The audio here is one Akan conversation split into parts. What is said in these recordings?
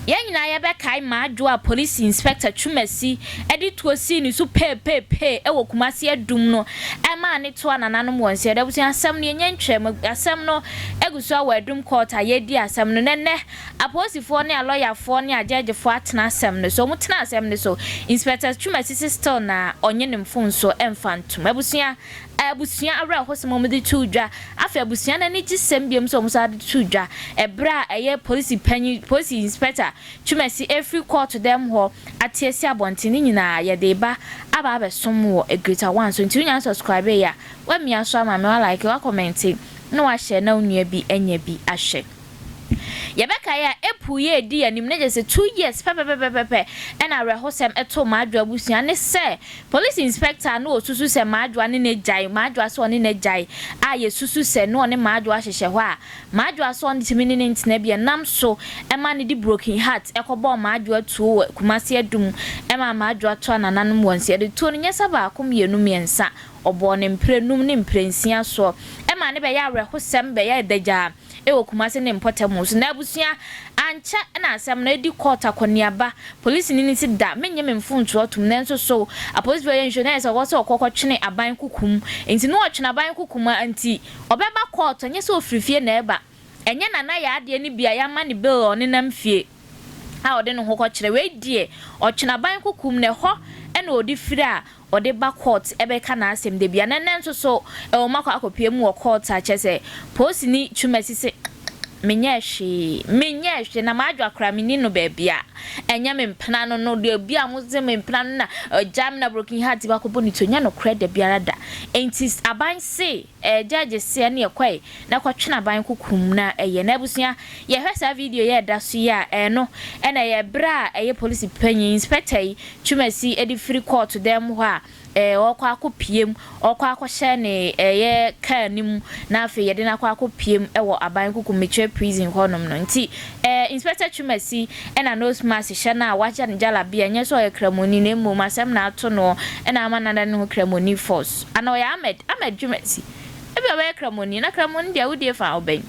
Yɛn nyinaa yɛbɛkae Madwo a Polisi Inspector Twumasi de tuo sii ne so peepeepee wɔ Kumasi Adum no maa ne toa nananom wɔ nseɛ do. Abusua asɛm no yɛnya ntwaa mu. Asɛm no gu so wɔ Adum Court a yɛredi asɛm no. Na nnɛ apolisifoɔ ne alɔyafoɔ ne agyɛɛgyefoɔ atena asɛm no so. Wɔtena asɛm no so. Inspector Twumasi se still na ɔnye ne mfomsoɔ mfa ntom. Abusua abusua awerɛhosɛm a wɔde too dwa. Afei abusua no anigyesɛm biom nso a wɔsan de too dwa ɛberɛ a ɛyɛ polisi panyin, polisi inspector Twumasi ɛfiri kɔɔto dɛm hɔ ate asi abɔnten ne nyinaa yɛde reba aba abɛsom wɔ Greater One so. Nti wonya nsubscribe yɛ a, woamia so ama me, wa like, wa kɔmɛnte na wahyɛ na wo nua bi anya bi ahwɛ. Yɛbɛkae a, April yi a edi yɛn anim no gye sɛ 2 years pɛpɛpɛpɛpɛ na awerɛhosɛm too Madwoa abusua ne sɛ Police Inspector a na osusu sɛ Madwoa ne no agyae, Madwoa sɛ ɔne no agyae a yɛsusu sɛ na ɔne Madwoa hyehyɛ hɔ a Madwoa sɛ ɔntumi ne no ntena bi ɛnam so ma no de broken heart kɔbɔɔ Madwoa tuo wɔ Kumasi Adum maa Madwoa toa nananom wɔ nsia de tuo no nyɛ sɛ baako mmienu mmiɛnsa ɔbɔɔ no mprɛ num ne mprɛ nsia soɔ ɛmaa no bɛyɛ awerɛhosɛm bɛyɛ adagyaa wɔ Kumasi ne mpɔtam so. Na abusua, ankyɛ na asɛm no adi court akɔneaba. Polisini no se da, mennye me mfomsoɔ tom, nanso so apolisifoɔ yɛ nhwɛ na ayɛ sɛ ɔwɔ sɛ ɔkɔ kɔtwene aban kukum. Nti na ɔtwene aban kukum a nti ɔbɛba court, ɛnyɛ sɛ ɔfiri fie na ɛreba. Ɛnyɛ Nana Yaa adeɛ no bi a yɛama no bail a ɔnenam fie a ɔde ne ho kɔkyerɛ. Wei deɛ ɔtwene aban kukum na ɛhɔ na ɔde firi a ɔde ba court bɛka n'asɛm da bia na nnɛ nso so ɛwɔ mu akɔ akɔpue mu wɔ court a kyerɛ sɛ polisini Twumasi se menyɛɛ hwee menyɛɛ hwee na m'adwa koraa menni no baabi a ɛnyɛ me mpena no no deɛ obi a mo se me mpena no na ɔgya me na broken heart ba kɔbɔ ne tuo nyɛ nokorɛ da biara da enti aban se ɛɛ judge se ɛne ɛkɔe na kɔtwe n'aban kokom na ɛyɛ na abusua yɛhwɛ saa video yi a ɛda so yi a ɛno ɛna ɛyɛ berɛ a ɛyɛ polisi panyin inspector yi Twumasi de firi kɔɔto dan mu hɔ a ɔrekɔ akɔpue mu, ɔrekɔ akɔhyɛ ne ɛyɛ kaa no mu na afei yɛde no akɔ akɔpue mu wɔ aban kuku Mekyerɛ prison hɔnom no. Nti Inspector Twumasi na nose mask hyɛ no a wahyɛ no jalabia, ɛnyɛ sɛ ɔyɛ Kramoni na mmom asɛm na ato noɔ na ama no ada ne ho Kramoni force. Anaa ɔyɛ Ahmed, Ahmed Twumasi. Ebia ɔbɛyɛ Kramoni, na Kramoni deɛ wodie fa ɔbɛn.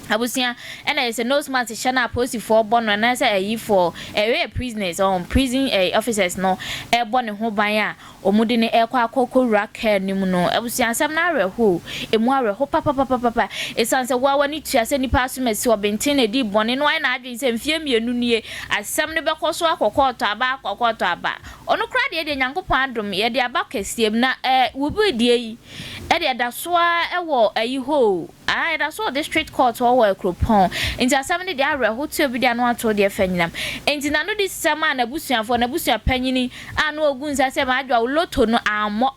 Abusua ɛna yɛ sɛ nose mask hyɛ no a apolisifoɔ bɔ no anaasɛ ayifoɔ ɛyɛ prisoners ɔn prison ɛɛ officers no ɛbɔ ne ho ban a wɔn de no ɛkɔ akɔ kɔ wura car no mu no abusua asɛm no awerɛho emu awerɛho papapapapa esan sɛ woa w'ani tua sɛ nipa asom asi ɔbenten na edi bɔne no ayɛ n'adwene sɛ mfie mmienu nie asɛm no bɛkɔ so akɔ kɔɔtɔ aba akɔ kɔɔtɔ aba ɔno koraa deɛ deɛ Nyankopɔn adom yɛde aba kɛseɛ mu na ɛɛ wubi deɛ yi ɛde ɛda so ara ɛwɔ ayi hɔ o. Aah yɛda so wɔ district court hɔ wɔ Akuropɔn nti asɛm no deɛ awerɛho te obi de ano ato deɛ fɛ nyinam nti nano de sɛm a n'abusuafoɔ n'abusua panyini a na ɔgu nsa sɛ madwoa wo lotto no ammɔ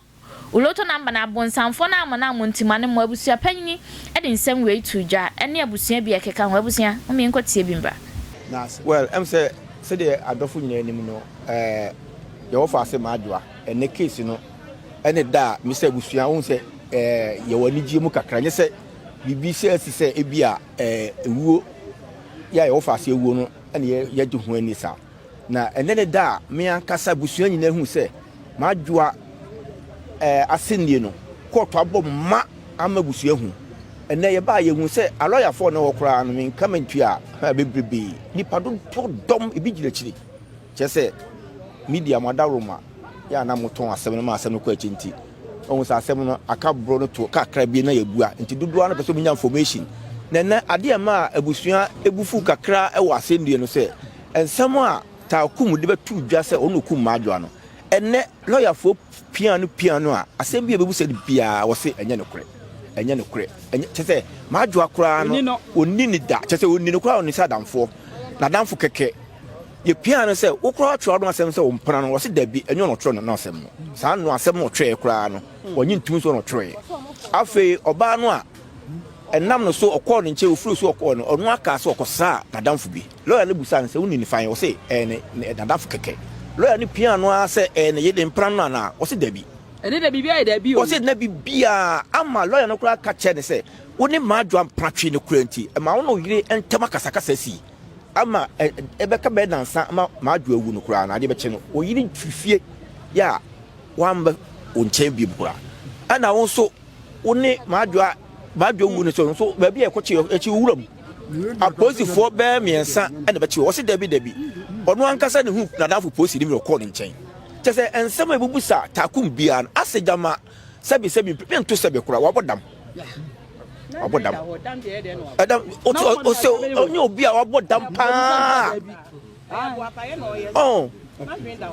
wo lotto number no abonsamfoɔ no ammɔ no ammɔ nti ma no mmɔ abusua panyini de nsɛm wei too dwa ɛne abusua bi a ɛkeka ho abusua mom yɛnkɔ tie bi mbra. Well, ɛm sɛ sɛdeɛ adɔfo nyinaa nim no, ɛɛ yɛwɔ faase Madwoa, ɛnɛ case no ɛne da a mesɛ abusua wohu sɛ ɛɛ yɛwɔ anigyeɛ mu kakra nyɛ sɛ biribi sɛ asi sɛ ebi a ɛɛ ewuo yɛ a yɛwɔ faase ewuo no ɛne yɛ yɛgye ho ani saa na ɛnɛ ne da a me ankasa abusua nyinaa hu sɛ madwoa ɛɛ asɛnnie no kɔɔto abɔ ma ama abusua hu ɛnɛ yɛbaa yɛhu sɛ alɔyafoɔ no wɔ koraa no menka mentua a bebrebe nipa dodoɔ dɔm ebi gyina akyiri kyerɛ sɛ media mo adaworoma yɛ a na motɔn asɛm no ma asɛm no kɔ akyi nti ɔhu sɛ asɛm no aka borɔ no to kakra bi na yɛbua nti dodoɔ no pɛ sɛ ɔmenya information na ɛnɛ adeɛ ma a abusua ebufu kakra wɔ asɛnnua no sɛ nsɛm a taakum de bɛto dwa sɛ ɔno kum Madwoa no ɛnɛ lɔyafoɔ pia no pia no a asɛm bi a ɛbɛbu sɛ no biara wɔ se ɛnyɛ nokorɛ ɛnyɛ nokorɛ ɛnyɛ kyɛ sɛ Madwoa koraa no ɔnni ne da kyɛ sɛ ɔnni no koraa ɔnni sɛ adamfoɔ n'adamfo kɛkɛ Yɛpiaa no sɛ, Wo koraa woatwerɛ w'ano asɛm sɛ wo mpena no? Ɔse, Dabi, ɛnyɛ ɔno ɔtwerɛ n'ano asɛm no. Saa no asɛm no ɔtwerɛeɛ koraa no, ɔnye ntom sɛ ɔno ɔtwerɛeɛ. Afei ɔbaa no a ɛnam no so ɔkɔɔ ne nkyɛn, ɔfiri so ɔkɔɔ no, ɔno akaa sɛ ɔkɔsraa n'adamfo bi. Lɔya no busaa no sɛ, Woni ne fan? Ɔse, Ɛyɛ ne, ne n'adamfo kɛkɛ. Lɔya no piaa no ara sɛ, Ɛyɛ ne yere mpena no anaa? Ɔse, Dabi. Ɛne dɛ biribiara yɛ dabi o. Ɔse, Na biribiara ama lɔya no koraa ka kyerɛɛ no sɛ, Wo ne m'adwoa mpena twee no koraa nti, ɛma wo ne wo yere ntam akasakasa sii. Ama ɛbɛka bɛyɛ nnansa ama m'adwo awu no koraa na adeɛ bɛkye no, wo yere firi fie yɛ a wamba wo nkyɛn biom koraa. Ɛna wo nso wo ne m'adwo a m'adwo awu no so nso baabi a ɛkɔkye akyi wo wura mu. Apolisifoɔ bɛyɛ mmiɛnsa na ɛbɛkye wɔ. Ɔse dabi dabi. Ɔno ankasa ne hu n'adamfo polisini bi na ɔkɔɔ ne nkyɛn. Kyɛ sɛ nsɛm a ebubu sa Takum biara no, asɛ gyama sɛbi sɛbi mento sɛbi koraa, wabɔ dam. Wabɔ dam. Ɛdam, ɔsɛ ɔnyɛ obi a wabɔ dam paa. Oh,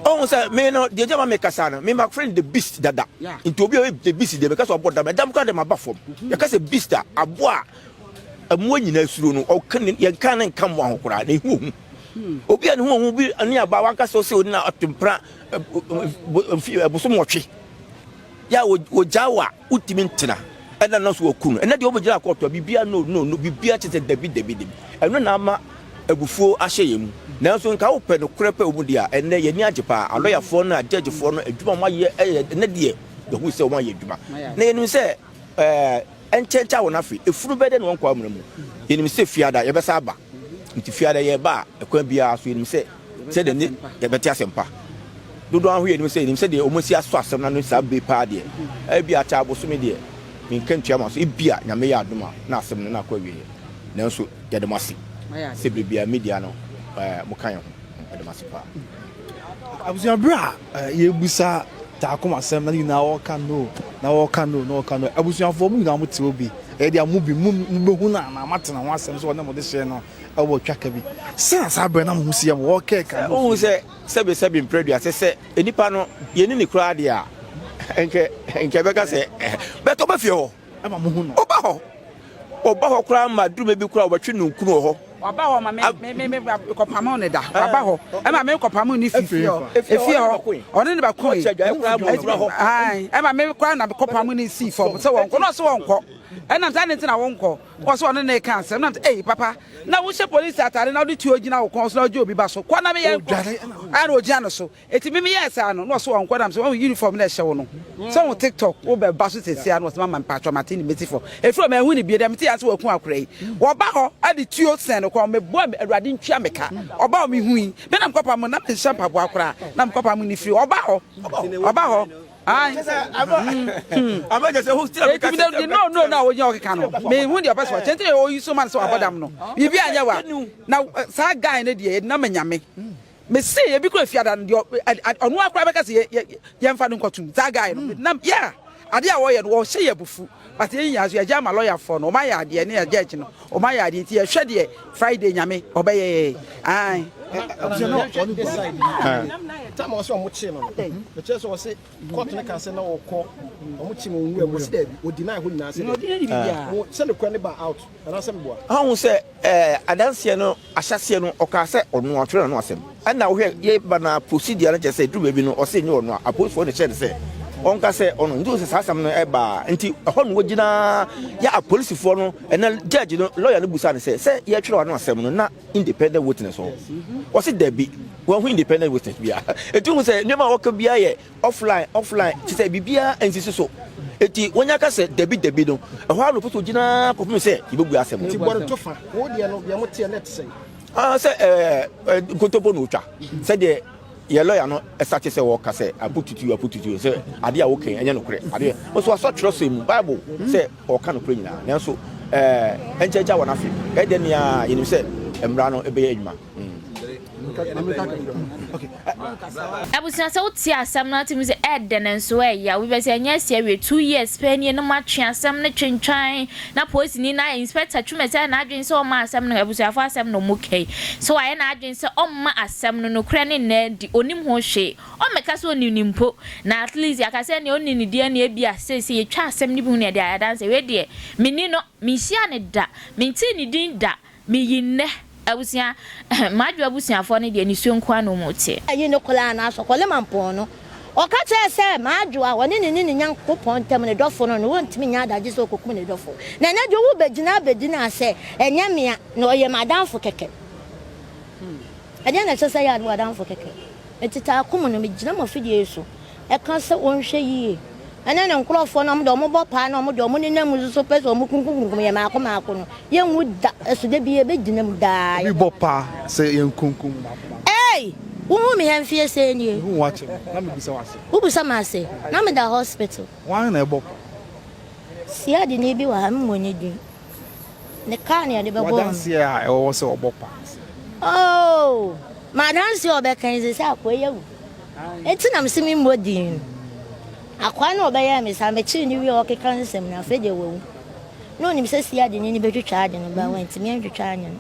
oh, sɛ me no deɛ gyama me kasa no me ma friend the beast dada nti obi a ɔyɛ the beast deɛ meka sɛ ɔbɔ dam ɛdam koraa de ma ba fam yɛka sɛ beast a aboa a mmoa nyinaa suro no ɔka ne yɛnka ne nka mmoa ho koraa na ehu ohu obi a ne ho ohu bi ne aba wankasa ɔsɛ ɔne na ɔtempra ɛbosom wɔtwe Yɛ a wɔgyaa wo a, wontumi ntena. Ɛna no nso wɔku no. Ɛnɛ deɛ wobɛgyina akɔɔto a, biribiara no, no, no, biribiara kyerɛ sɛ dabi, dabi, dabi. Ɛno na ama abufuo ahyɛ yɛn mu. Nanso nka wopɛ nokorɛ pɛ wɔ mu deɛ a, ɛnnɛ yɛn ani agye paa. Alɔyafoɔ no, agyɛgyefoɔ no, adwuma a wɔayɛ, ɛyɛ, ɛnnɛ deɛ yɛhu sɛ wɔayɛ adwuma. Na yɛnim sɛ ɛɛ, ɛnkyɛnkyɛ a wɔn afe, efunu bɛyɛ dɛ na wɔnkɔ amena mu. Yɛnim sɛ fiada yɛbɛsa aba. Nti fiada yɛreba a, ɛkwan biara so yɛnim sɛ Sɛdeɛ ne yɛbɛte asɛmpa dodoɔ ara ho yɛnim sɛ yɛnim sɛdeɛ wɔn asi asɔ asɛm no ano saa bere paa deɛ, ebia akyɛ abosome deɛ menka ntua ma so, ebia Nyame yɛ adom a na asɛm no na akɔ awieɛ. Nanso yɛda mo ase sɛ bere biara media no moka yɛn ho, yɛda mo ase paa. Abusua bere a yɛrebisa Takom asɛm na ne nyinaa wɔka no na wɔka no na wɔka no abusuafoɔ mo nyinaa mo te hɔ bi ɛyɛ deɛ mo bi mo bɛhu no anaa moate ne ho asɛm sɛ ɔne mo de hyɛ no wɔ twaka bi. Sɛ na saa berɛ na mo ho si yɛ mo wɔ kɛɛ ka mo. Wohu sɛ sɛbe sɛbe mprɛdua sɛ sɛ nnipa no yɛni ne koraa deɛ a nkɛ nkɛ bɛka sɛ bɛtɔ ɔba fie hɔ. Ɛma mo hu no. Ɔba hɔ. Ɔba hɔ koraa ma duruma bi koraa wɔbɛtwe no nkunu wɔ hɔ. Waba hɔ ma me me me me kɔpamo ne da. Waba hɔ ɛma me kɔpamo ne fi fie hɔ. Efie hɔ ɔne ne ba koe. Ɛma me koraa na kɔpamo ne si fam sɛ wɔnkɔ na ɔsɛ wɔnkɔ. Ɛnam sɛ adɛn nti na wonkɔ. Wɔ sɛ ɔne no reka asɛm na mesɛ ei papa na wohyɛ polisi atade na wode tuo gyina wo kɔn so na wogye obi ba so kɔ na meyɛ nkɔ a na ogyina no so eti me meyɛɛ saa no na ɔsɛ ɔnkɔ na mesɛ wɔn uniform na ɛhyɛ wo no sɛ wɔn tiktok wobɛba so sɛsi a na ɔsɛ mama mpatsɔ mate ne mesi fam efiri ɔmo ɛho ne bie dɛ mete yɛn sɛ wɔku akora yi wɔba hɔ ɛde tuo sɛn no kɔn meboa awurade ntua me ka ɔba hɔ mehu yi me na mekɔpa mo na menhyɛ mpaboa koraa na mekɔpa mo ne firi ɔba hɔ ɔba hɔ Eti mi de no no na ogyina ɔkeka no mehu deɛ ɔpɛ sɛ ɔkyɛ nti na oyi so ma no sɛ wabɔ dam no biribi anyɛ wa na saa guy no deɛ yɛde nama nyame mese ebi kura fiada no deɛ ɔno akora bɛka sɛ yɛmfa no nkɔtum saa guy no nam yɛ adeɛ a wɔyɛ no wɔhyɛ yɛ abufu but yɛn nyinaa so yɛgye ama lɔyafoɔ no wɔn ayɛ adeɛ ne yɛ judge no wɔn ayɛ adeɛ nti yɛhwɛ deɛ Friday nyame ɔbɛyɛ yɛ ae. Time a ɔsɛ ɔmo kye no no, mekyerɛ sɛ ɔse court no ka sɛ na ɔkɔ ɔmo kye no nwura mu, ɔse daabi, ɔ deny hɔ nyinaa sɛ daabi. Mo sɛ nokorɛ no ba out anaasɛ meboa? Ɔhu sɛ ɛɛ adanseɛ no ahyɛseɛ no ɔkaa sɛ ɔno ɔtwerɛ n'ano asɛm ɛna wohwɛ yɛ ba na procedure no kyerɛ sɛ duru baabi no ɔse nyɛ ɔno a apolisifoɔ na ɛhyɛ no sɛ ɔnka sɛ ɔno nti sɛ saa asɛm no ɛbaa nti ɛhɔ no wɔgyina yɛ apolisifoɔ no ɛna judge no lawyer no busa no sɛ sɛ yɛtwerɛ w'ano asɛm no na independent witness hɔ ɔse dabi wɔn ho independent witness bia ɛti hu sɛ nneɛma a wɔka biara yɛ offline offline kyerɛ sɛ biribiara nsisi so eti wɔnya ka sɛ dabi dabi no ɛhɔ ara na ɔpɛ sɛ ogyina kɔpem sɛ yɛbɛbu asɛm no. Nti bɔ no to fa wo deɛ no deɛ mo teɛ no ɛte sɛn? Ah sɛ ɛɛ nkontompo na otwa sɛdeɛ yɛ lɔya no ɛsate sɛ wɔka sɛ apututu apututu sɛ adeɛ a woka ɛnyɛ nokorɛ adeɛ nso asɔ twerɛ sɛ mu bible sɛ ɔka nokorɛ nyinaa nanso ɛɛ ɛnkyɛnkyɛn wɔn afe ɛdɛ nea yɛnim sɛ mmara no ɛbɛyɛ adwuma. Abusua sɛ wotie asɛm no a wotumi sɛ ɛɛdɛ nanso ɛɛya. Obi bɛsɛ ɛnyɛ asi awie 2 years pɛ nie na moatwe asɛm no twentwan na polisini no ayɛ inspector Twumasi ayɛ n'adwene sɛ ɔmma asɛm no abusuafoɔ asɛm na ɔmo kai sɛ wayɛ n'adwene sɛ ɔmma asɛm no nokorɛ ne nna adi ɔnim ho hwee ɔmmɛka sɛ ɔnim no mpo na at least yɛaka sɛ nea ɔnni no deɛ nea ebia seesei yɛtwa asɛm no bi ho na yɛde ayɛ adanseɛ wei deɛ menni no menhyiaa no da mentee ne din da Miyi nnɛ abusua Madwo abusuafoɔ no deɛ nisuo nkoa na ɔmu teɛ. Ayi no koraa no asɔ kɔlema mpɔn no. Ɔka kyerɛɛ sɛ Madwo a ɔne ne ne ne Nyankopɔn ntam ne dɔfo no no wɔntumi nyɛ adagye sɛ ɔkɔkum ne dɔfo. Na ɛnɛ deɛ wobɛgyina abɛdi no a sɛ ɛnyɛ mea na ɔyɛ m'adamfo kɛkɛ. Ɛdeɛn na ɛsɛ sɛ ɛyɛ w'adamfo kɛkɛ? Enti Taakum no megyina mo afidie yi so ka sɛ wɔnhwɛ yie ɛne ne nkorɔfoɔ no, wɔn deɛ wɔbɔ paa na wɔn deɛ wɔn nenam mu nso pɛ sɛ wɔn kunkumkunkum yɛn mmaako mmaako no, yɛnwu da, ɛso da bi yɛbɛgyina mu daa. Obi bɔ paa sɛ yɛnkunkum mmaako mmaako. Ei! Wohuu me ha mfie sɛn nie? Mehuu wo akyɛ no, na mebisa wo ase. Wobisa me ase? Na meda hospital. Hwan na ɛbɔ paa? Siadeni bi wɔ ha, memmɔ ne din. Ne kaa na yɛde bɛbɔɔ no. W'adanseɛ a ɛwɔ hɔ sɛ ɔbɔ paa. Oh! M'adanseɛ a ɔbɛka yi sɛ akoa yi awu. Enti na mese memmɔ din no. Akoa no a ɔbɛyɛɛ me saa, mekyee no wie a ɔkeka nsɛm no, afei deɛ wawu. Na ɔnim sɛ siadeni no bɛtwitwa ade no, but wantumi antwitwa anyɛ no.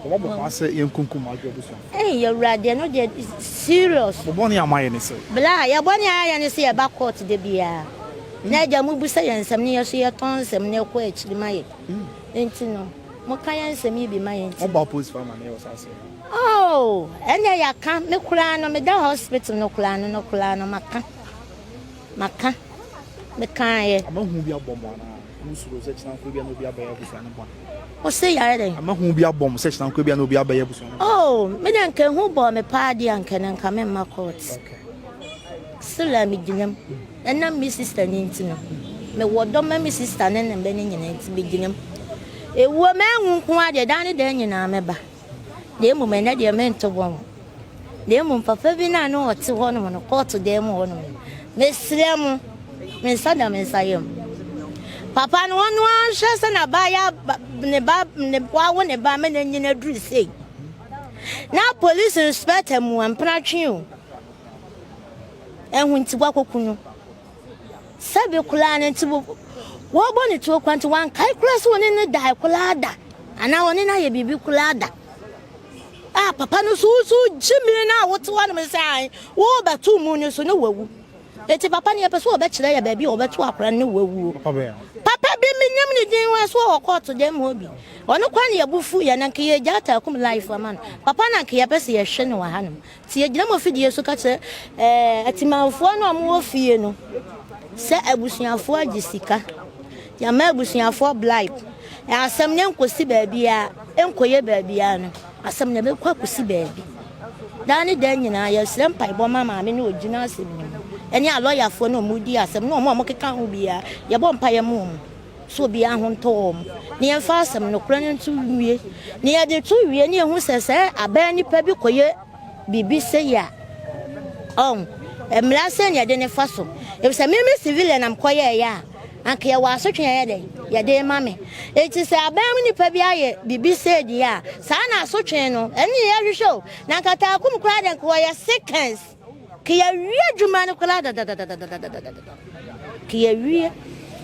Wɔabɔ paa sɛ yɛnkunkum Adwo abusuafo. Ei Awurade, ɛno deɛ serious. Mo bɔne a moayɛ ne sɛ. Bla, yɛ bɔne a yɛayɛ ne sɛ yɛba court da biara na agya mobisa yɛn nsɛm na yɛso yɛtɔn nsɛm na ɛkɔ akyiri ma yɛn. Enti no, moka yɛn nsɛm yi bi ma yɛn nti. Mobɔ apolisifo amanneɛ wɔ saa asɛm yi ho? Oh, ɛnneɛ yɛaka, me koraa no, meda hospital no koraa no no koraa no, maka. Maka. Mekaeɛ. Ama hu bi abɔ mo anaa? Mosuro sɛ kyena nko ebia na obi abɛyɛ abusua no bɔne? Wose yare dɛn? Ama hu bi abɔ mo sɛ kyena nko ebia na obi abɛyɛ abusua no bɔne? Oh, me deɛ nka ehu bɔɔ me paa deɛ anka na nka memma court. Okay. Still a megyina mu. Ɛnam me sister no nti no, mewɔ dɔ ma me sister ne ne mma no nyinaa nti megyina mu. Ewuo manwu nko ara deɛ, daa ne daa nyinaa mɛba. Na mmom ɛnnɛ deɛ mento bɔn. Na mmom papa bi no a na ɔte hɔnom no, kɔɔto dan mu hɔnom no, mesrɛ mo, me nsa da me nsa yam. Papa no, ɔno ara nhwɛ sɛ n'abaayewa ne ba ne wawo ne ba ma n'anyin aduru sei. Na police inspector mu mpena twe o. Ɛho nti wakɔku no. Sɛbe koraa no nti wɔbɔ ne tuo koraa nti wankae koraa sɛ ɔne no dae koraa da anaa ɔne no ayɛ biribi koraa da. A papa no so so gyimi no a wote hɔ nom sɛ an wobɛto mu no so ne wawu. Eti papa no yɛpɛ sɛ ɔbɛkyerɛ yɛ baabi a ɔbɛto akora no ne wawuo. Papa bi menim ne din wɔ so wɔ kɔɔto dɛm hɔ bi. Ɔno koraa ne yɛbo fu yɛ na nka yɛgya ataakum life ama no. Papa na nka yɛpɛ sɛ yɛhwɛ no wɔ hanom. Nti yɛgyina mo afidie so ka kyerɛ ɛɛ atimanfoɔ no a wɔwɔ fie no sɛ abusuafoɔ agye sika. Yɛama abusuafoɔ blipe. Asɛm no nkɔsi baabiara, nkɔyɛ baabiara no, asɛm no ɛbɛkɔ akɔsi baabi. Daa ne daa nyinaa yɛsrɛ mpaebɔ ma maame no ɔgyina asɛm no mu, ɛne alɔyafoɔ no a wɔdi asɛm ne wɔn a wɔkeka ho biara, yɛbɔ mpaeɛ ma wɔn. sɛ obiara ho ntɔ wɔn, na yɛmfa asɛm nokorɛ no nto nwie, na yɛde to wie na yɛhu sɛ sɛ abɛn nipa bi kɔyɛ biribi sei a, ɔn, mmara sɛ na yɛde ne fa so. Efisɛ me me civilian na mekɔyɛɛyɛ a, anka yɛwɔ asotwe a yɛyɛ dɛn? Yɛde ma me. Enti sɛ abɛn mu nipa bi ayɛ biribi sei deɛ a, saa na asotwe no, ɛno na yɛhwehwɛ o. Na anka taakum koraa deɛ, anka wɔyɛ seconds. Ke yɛawie adwuma no koraa dadadadadadadada. Ke yɛawie.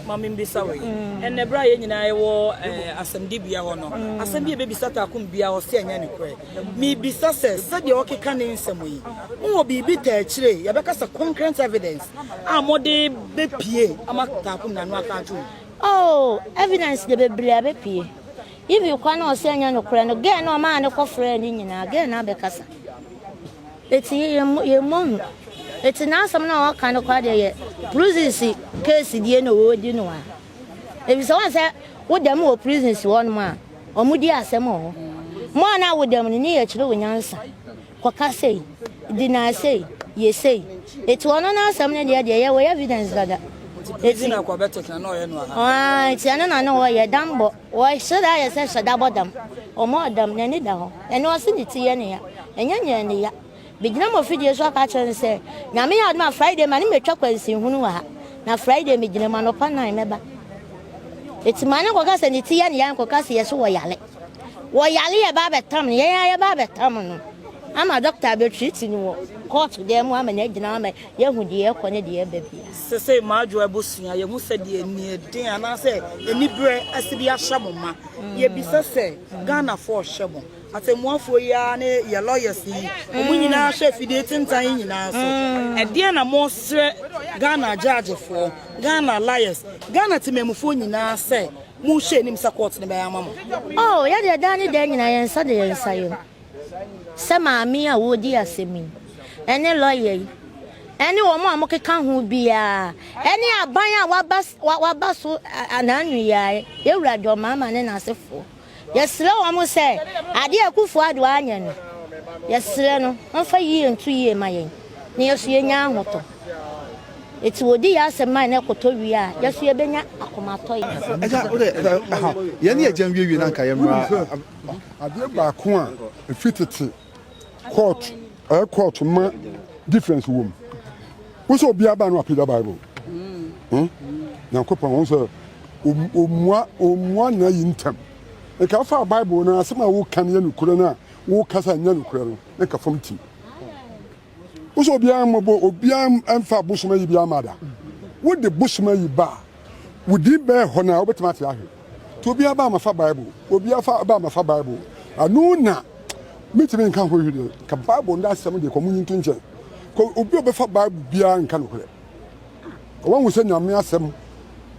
Ma membisa wo yi, ɛnnɛ berɛ a yɛn nyinaa yɛwɔ asɛmdibea hɔ no, asɛm bi a yɛbɛbisa Takum biara ɔse ɛnyɛ nokorɛ. Mebisa sɛ, sɛdeɛ ɔkeka ne nsɛm yi, mowɔ biribi taa akyire, yɛbɛka sɛ concrete evidence, a mode bɛpue ama Takum n'ano aka atom? Oh, evidence deɛ bebree abɛpue. Even koraa na ɔse ɛnyɛ nokorɛ no, girl no a ɔmaa no kɔfrɛɛ no nyinaa, girl no abɛkasa. Eti yɛmmɔ hu. Eti n'asɛm no a ɔka no koraa deɛ yɛ prisons case die na ɔredi no a. Efisɛ wɔn sɛ woda mu wɔ prisons hɔnom a, wɔn di asɛm wɔ hɔ. Mo a na woda mu no, ne yɛkyerɛ wo nyansa. Kɔka sei, deny sei, yɛ sei. Eti ɔno n'asɛm no deɛ deɛ yɛwɔ evidence dada. Eti eti ɛno na na ɔyɛ dambɔ. Wɔhyɛ da ayɛ sɛ hyɛ da bɔ dam. Ɔmmɔɔ dam, n'ani da hɔ. Ɛno ɔse ne ti yɛ ne ya. Ɛnyɛ nyɛɛ ne ya. Megyina mo afidie so aka akyerɛ no sɛ, Nyame yɛ adom a Friday ma ne mɛtwa kwansinhunu wɔ ha. Na Friday megyina mu anɔpa nine mɛba. Eti ma no nkɔka sɛ ne ti yɛ ne ya nkɔka sɛ yɛse wɔyare. Wɔyare yɛba abɛtam no, yɛn ara yɛba abɛtam no ama doctor abɛtreat no wɔ court dan mu ama no agyina hɔ ama Yɛahu deɛ ɛrekɔ ne deɛ ɛreba biara. Sesei Madwo abusua, yɛhu sɛdeɛ aniɛden anaasɛ aniberɛ asi de ahyɛ mo ma. Yɛbisa sɛ, Ghanafoɔ rehwɛ mo, atɛmmuafoɔ yi ara ne yɛ lawyers yi, wɔn nyinaa hwɛ afidie tentan yi nyinaa so. Ɛdeɛn na mosrɛ Ghana judgefoɔ, Ghana lawyers, Ghana temanmufoɔ nyinaa sɛ monhwɛ anim sɛ court no bɛyɛ ama mo? Oh, yɛdeɛ daa ne daa nyinaa yɛn nsa da yɛn nsa yam. Sɛ maame a ɔredi asɛm yi, ne lɔya yi, ne wɔn a wɔkeka ho biara, ne aban a waba waba so anaanu yi ara, yɛn wura John Mahama ne n'asefoɔ, yɛsrɛ wɔn sɛ adeɛ a Akufo Addo anyɛ no, yɛsrɛ no ɔmfa yie nto yie ma yɛn, na yɛn nso yɛnya ahotɔ. Eti wɔdi yɛn asɛm ma yɛn kɔtɔ wie a, yɛn nso yɛbɛnya akomatɔyɛ. Agya, wo dɛ, yɛn ne agya nwiewie na anka yɛmmra. Adeɛ baako a ɛfiri tete court ɛyɛ court ma difference wɔ mu. Wo sɛ obiara ba no apagya Bible. Hmm? Nyankopɔn wɔn sɛ omua omua na yi ntɛm. Nka wofaa Bible no asɛm a woka no yɛ nokorɛ no a woka sɛ ɛnyɛ nokorɛ no, na nka fam tim. Wo sɛ obiara mmɔbɔ, obiara mfa bosom ayi biara mma da. Wode bosom ayi ba a, wo din bɛɛ hɔ no a wobɛtumi ate ahwɛ. Nti obiara ba amafa Bible, obiara fa ba amafa Bible. Ano na metumi nka ho hwee deɛ, nka Bible no asɛm deɛ kɔ mo nyi nto nkyɛn. Kɔ obi a ɔbɛfa Bible biara nka nokorɛ. Wɔahu sɛ Nyame asɛm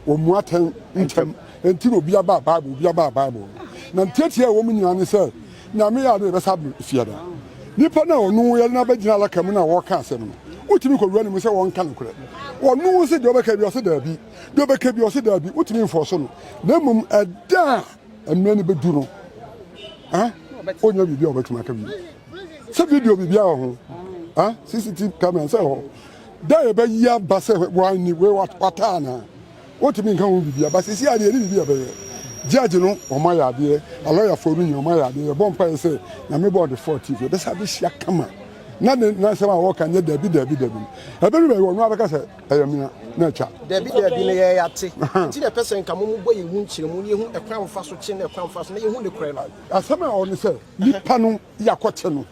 wɔmmu atɛn ntɛm, enti na obi aba Bible, obi aba Bible no. Na ntiatia a ɛwɔ mu nyinaa ne sɛ, Nyame yɛ ade na ɛbɛsa bere fiada. Nipa no a ɔno yɛde no abɛgyina alaka mu no a wɔreka asɛm no, wotumi kɔwura ne mu sɛ wɔnka nokorɛ. Ɔno se deɛ ɔbɛka bi ɔse daabi, deɛ ɔbɛka bi ɔse daabi, wotumi mfɔɔso no. Na mmom ɛda a mmerɛ no bɛdu no, ah, ɔnya biribi a ɔbɛtumi aka bio. Sɛ video biribiara wɔ ho, ah, CCTV camera sɛ ɛwɔ hɔ. Da a yɛbɛyi aba sɛ wɔanni wei wataa anaa? Wontumi nka ho biribiara. But seesei ara deɛ yɛnni biribi a yɛbɛyɛ. Judge no wɔn ayɛ adeɛ, alɔyafoɔ no nyinaa wɔn ayɛ adeɛ. Yɛbɔ mpaeɛ sɛ Nyame bɔ ɔde 14 yɛbɛsan abɛhyia kama na ne n'asɛm a wɔka nyɛ dabi dabi dabi no. Ɛbɛdu baabi ɔno ara bɛka sɛ ɛyɛ mea na atwa. Dabi dabi no yɛyɛ ate. Nti na ɛpɛ sɛ nka mo bɔ yɛn ho nkyerɛmu na yɛhu ɛkwan a wɔfa so kye ne ɛkwan a wɔfa so na yɛhu nokorɛ no. Asɛm a ɛwɔ ne sɛ nipa no yɛakɔkye no.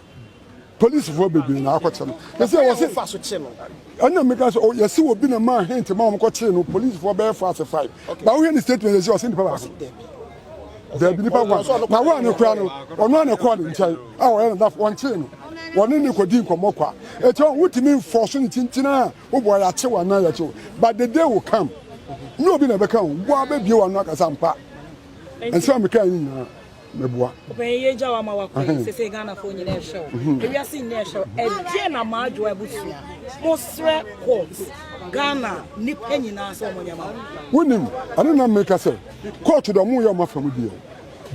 Polisifoɔ bebree na akɔkyɛ no. Yɛsɛ wɔse fa so kye no. Ɛna meka sɛ yɛse obi na maa hint ma wɔn kɔkyee no polisifoɔ bɛyɛ four ase five. Ba wohwɛ ne statement yɛse ɔse nipa baako. Dabi nipa one. Na wo a ne kura no ɔno a na ɛkɔɔ ne nkyɛn a ɔyɛ ne dafo wɔnkyee no. Wɔne ne kɔdi nkɔmmɔ kwa. Eti ɔn wotumi nfɔso ne kyinkyini a wobɔ yɛakye wo anaa yɛakye wo. But the day will come. Nyɛ obi na ɛbɛka o. Wo ara bɛbie w'ano akasa ampa. Nsɛm a mekae no nyinaa. Meboa. Ɔpanyin yɛ gya wa ma wakɔ yi sese Ghana fo nyina ɛhwɛ wo ewiase nyina ɛhwɛ wo ɛdeɛ na Maadwoa abusua mo srɛ court Ghana nipa nyinaa sɛ ɔmo nyɛ ma wo. Wonim ɛno na meka sɛ court deɛ ɔmo yɛ ɔmo afa mu deɛ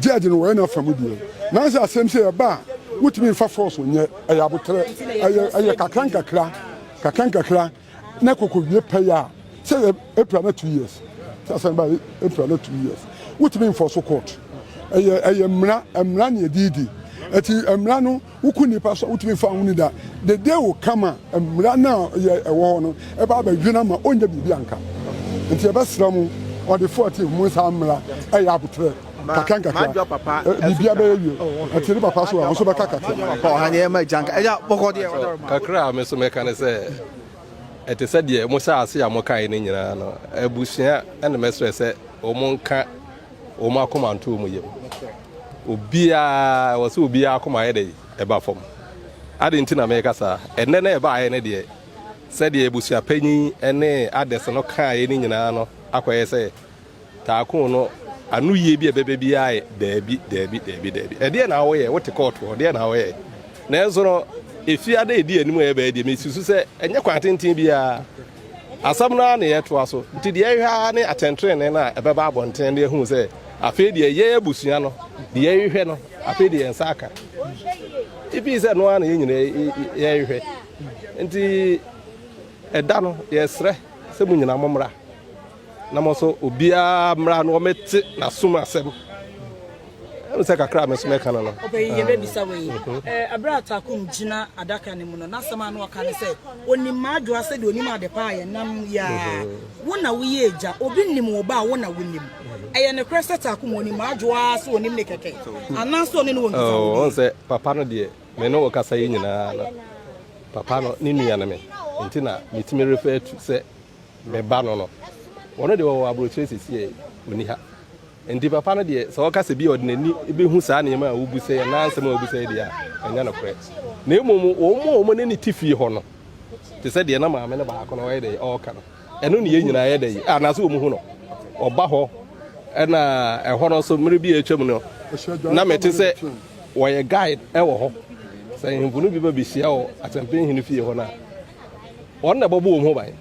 judge no wɔyɛ n'afa mu deɛ nanso asɛm sɛ ɛba a wotumi nfa force nyɛ ɛyɛ abotrɛ ɛyɛ ɛyɛ kakra nkakra kakra nkakra na kɔkɔwie pɛyɛ a sɛ yɛ April na 2 years sɛ asɛm ba April na 2 years wotumi nfɔ so court. Ɛyɛ ɛyɛ mmara, mmara na yɛde di. Ɛti mmara no woku nipa so a wotumi nfa ho ni da. The day will come a mmara no a yɛ ɛwɔ hɔ no ɛba abɛdwene ama ɔnyɛ biribi anka. Nti yɛbɛsrɛ mo ɔde 14 mo nsa mmara ɛyɛ abotrɛ kakra nkakra biribia bɛyɛ wie. Ɛti ne papa so a ɔnso bɛka kakra. Kakra a me nso mɛka ne sɛ ɛte sɛ deɛ mohyɛ ase a mokaeɛ no nyinaa no, abusua na mɛsrɛ sɛ wɔn nka wɔn akoma nto wɔn yam. Obiara, ɛwɔ sɛ obiara akoma yɛ dɛ ɛba fam. Ade nti na mɛka saa. Ɛnnɛ na ɛbaeɛ no deɛ, sɛdeɛ abusua panyin ne adɛs no kaeɛ no nyinaa no akɔyɛ sɛ taako no ano yie bi a ɛbɛbɛ biara yɛ daabi, daabi, daabi, daabi. Ɛdeɛ na woyɛ, wote kɔɔto hɔ, deɛ na woyɛ. Nanso no, efiada a ɛdi anim a ɛbɛyɛ deɛ, mesusu sɛ ɛnyɛ kwan tenten biara. Asɛm no ara na yɛtoa so. Nti deɛ ɛhwɛ ara ne atɛntrenee no a ɛbɛba abɔnten na yɛahu sɛ afei deɛ yɛn abusua no, deɛ yɛhwehwɛ no, afei deɛ yɛn nsa aka. Ebi sɛ no ara na yɛn nyinaa yɛhwehwɛ. Nti ɛda no yɛsrɛ sɛ mo nyinaa mommra na mo nso obiara mmra na wɔmɛte n'asom asɛm. Ɛmu sɛ kakra a me nso mɛka no no. Ɔpanyin yɛbɛbisa wɔ yi. Ɛberɛ a Takum gyina adaka no mu no, n'asɛm a na ɔka ne sɛ, onim m'adwoa sɛdeɛ onim ade pa a yɛnam yi ara. Wo na woyɛ agya, obi nim wo ba a, wo na wonim. Ɛyɛ nokorɛ sɛ Takum onim m'adwoa ara sɛ onim ne kɛkɛ, anaasɛ ɔne no wɔ nkitahodie? Ɔn sɛ papa no deɛ, me ne wo kasa yi nyinaa no, papa no ne nua ne me, nti na metumi refer to sɛ me ba no no. Ɔno deɛ ɔwɔ aburokyire seesei, ɔnni ha. Enti papa no deɛ, sɛ ɔka sɛ bi a ɔde n'ani bɛhu saa nneɛma a wobu sɛ anaa nsɛm a wobu sɛ deɛ a, ɛnyɛ nokorɛ. Na mmom wɔn a wɔne no te fie hɔ no, te sɛ deɛ na maame no baako no ɔyɛ dɛ ɔreka no, ɛno ne yɛn nyinaa yɛ dɛ yi, anaasɛ wɔn hu no, ɔba hɔ, ɛna ɛhɔ no nso mmerɛ bi a atwam no, na mete sɛ wɔyɛ guide ɛwɔ hɔ. Sɛ nhemfo no bi ba bɛhyia wɔ Asɛmpɛn hene fie hɔ no a, wɔn na ɛbɔbɔ wɔn ho ban.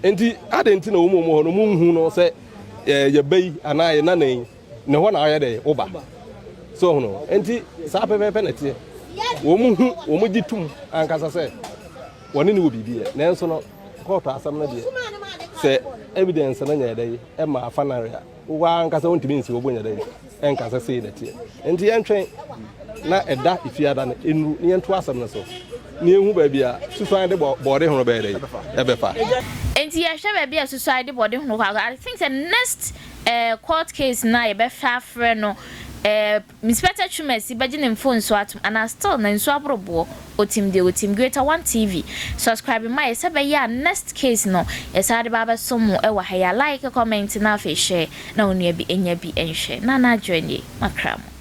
Enti adɛn nti na wɔn a wɔwɔ hɔ no wɔnhu no sɛ yɛ ba yi anaa yɛ nana yi ne hɔ na ɔyɛ dɛ woba so ɔhono? Nti saa pɛpɛɛpɛ na ɛteɛ. Wɔn hu, wɔn gye tum ankasa sɛ wɔne ne wɔ biribi yɛ, nanso no kɔɔto asɛm no deɛ sɛ evidence no nyɛ dɛ ɛma afa no a wo ankasa wontumi nsi wo bo nyɛ dɛ ɛnka sɛ sei na ɛteɛ. Nti yɛntwɛn na ɛda efiada no nnuru na yɛnto asɛm no so na yɛnhu baabi a susuan de bɔɔde hono bɛyɛ dɛ ɛbɛfa. Nti yɛhwɛ baabi a susuan de bɔɔde hono kɔ. I think sɛ next court case na yɛbɛfa afrɛ no. Eh, Inspector Twumasi bɛgye ne mfonsuo atom anaa still na nsuo aboroboɔ otim deɛ otim Greater One TV subscribe ma yɛ sɛ bɛyɛ a next case no yɛsan de ba abɛsom mo ɛwɔ ha yi a like comment na afei share na onua bi anya bi nhwɛ Nana Adwoa nie makra mo.